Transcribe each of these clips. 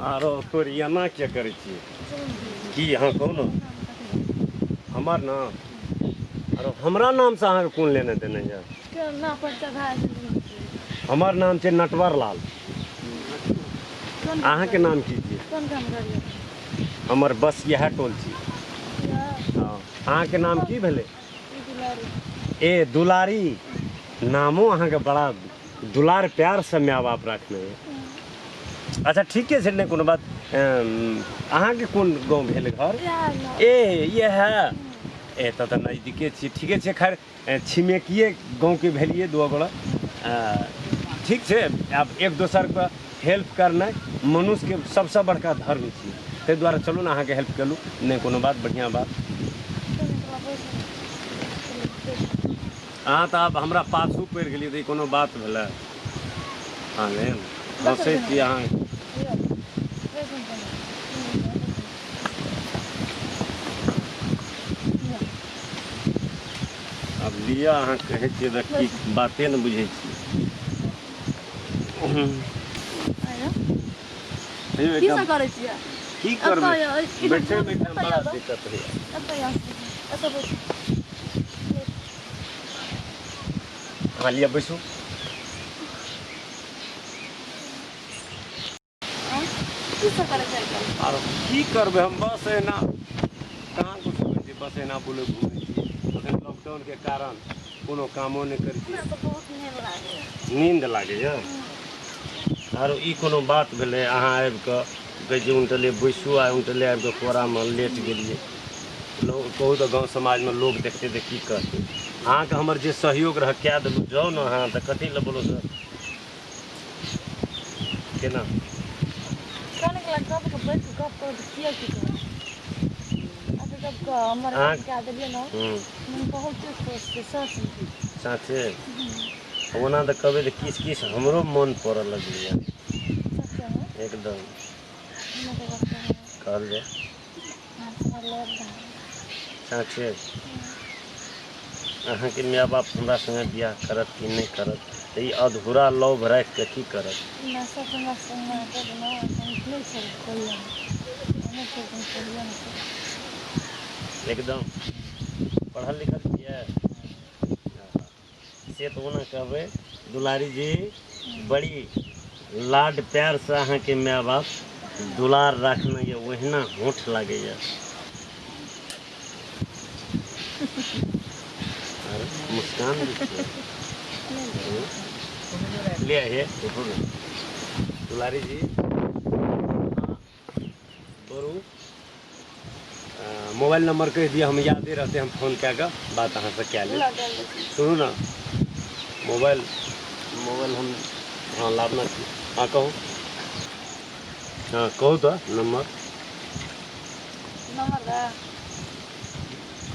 आरो तोर एना किया करै छियै की? अहाँ कहू ने हमर नाम। आरो हमरा नामसँ अहाँके कोन लेने देने यऽ? हमर नाम छै नटवर लाल। अहाँके नाम की छियै? हमर बस इएह टोल छी। हँ, अहाँके नाम की भेलै? ए दुलारी, नामो अहाँके बड़ा दुलार प्यारसँ माय बाप रखने यऽ। अच्छा ठीके छै, नहि कोनो बात। अहाँके कोन गाँव भेल घर? ए इएह ए तऽ नजदीके छी। ठीके छै, खैर छिमेकिए गाँवके भेलिए दू गोड़ा। ठीक छै, आब एक दोसरके हेल्प करनाइ मनुष्यके सबसँ बड़का धर्म छियै, ताहि दुआरे चलू ने अहाँके हेल्प केलहुँ। नहि कोनो बात, बढ़िआँ बात। अहाँ तऽ आब हमरा पाछू पड़ि गेलियै तऽ ई कोनो बात भेलै? हँ, नहि हँसै छी अहाँ। आब लिअ, अहाँ कहै छियै तऽ की बाते ने बुझै छियै। की सब करै छियै? की करबै, बैठे बैठे बड़ा दिक्कत होइए। अहाँ लिअ, बैसू। की सब करै छै? आर की करबै हम, बस एना कहाँ कुछ करै छी, बस एना बोले घूमै छी। अखन लॉकडाउनके कारण कोनो कामो नहि करै छी। बहुत नींद लागैए। नींद लागैए? आरो ई कोनो बात भेलै? अहाँ आबि कऽ कहै छी उनटले बैसू, आ उनटले आबि कऽ कोरामे लेट गेलियै। लोक कहू तऽ गाँव समाजमे लोक देखतै तऽ की कहतै? अहाँके हमर जे सहयोग रहै कए देलहुँ। जाउ ने अहाँ तऽ कथी लए बोलो सर केना साँचे? ओना तऽ कहबै तऽ किछु किछु हमरो मन पड़ऽ लगलैए एकदम। कहल जाय साँचे, अहाँके माय बाप हमरा सङ्गे बियाह करत कि नहि करत? तऽ ई अधूरा लव राखि कऽ की करत? एकदम पढ़ल लिखल छियै से तऽ ओना कहबै दुलारी जी, बड़ी लाड प्यारसँ अहाँके माय बाप दुलार राखने यऽ, ओहिना होठ लागैए। मुस्कान ले हे उठू ने दुलारी जी। बरू मोबाइल नंबर कहि दिअ, हम यादे रहते, हम फोन कए कऽ बात अहाँसँ कए लेब। सुनू ने, मोबाइल मोबाइल हम हँ लाबना छी। हँ कहू, हँ कहू तऽ नंबर।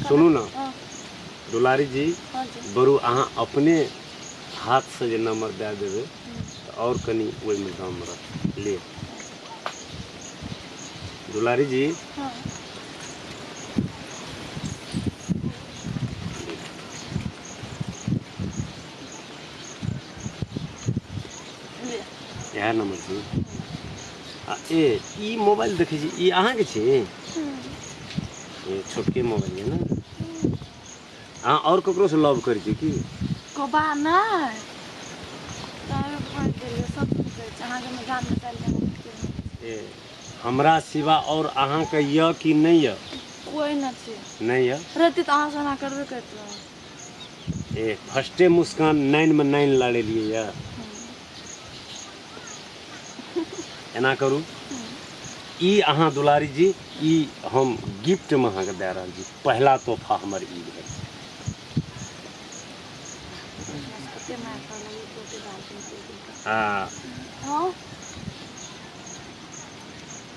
सुनू ने दुलारी जी, बरू अहाँ अपने हाथसँ जे नंबर दए देबै तऽ आओर कनि ओहिमे दम रहत। ले दुलारी जी। इएह नंबर छी। आ ए ई मोबाइल देखै छी, ई अहाँके छी? ई छोटके मोबाइल यऽ ने। अहाँ आओर ककरोसँ लव करै छी की? कोबा नहि ए हमरा सिवा आओर अहाँके यऽ कि नहि यऽ? कोइ नहि छै। नहि यऽ? रहती तऽ अहाँ से करबे करतहुँ। ए फर्स्टे मुस्कान 9 में 9 लड़ेलियै यऽ। एना करू, ई अहाँ दुलारी जी, ई हम गिफ्टमे अहाँके दए रहल छी। पहला तोहफा हमर ई भेल। हाँ,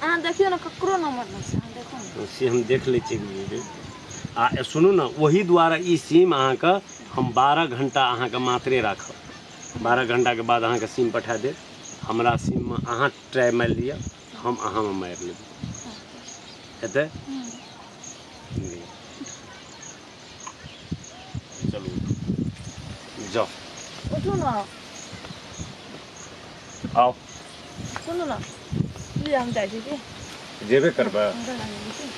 अहाँ देखियौ ने, ककरो नंबर नहि छै, अहाँ देखू ने। से हम देख लै छियै। आ सुनू ने, ओही दुआरे ई सिम अहाँके हम 12 घंटा अहाँके मात्रे राखब। 12 घंटाके बाद अहाँके सिम पठा देब। हमरा सिममे अहाँ ट्राइ मारि लिअ, हम अहाँमे मारि लेबै। हेतै? चलू जाउ। उठू ने। आउ। सुनू ने, लिअ हम जाइ छी की। जेबे करबै? हम जाइ छी।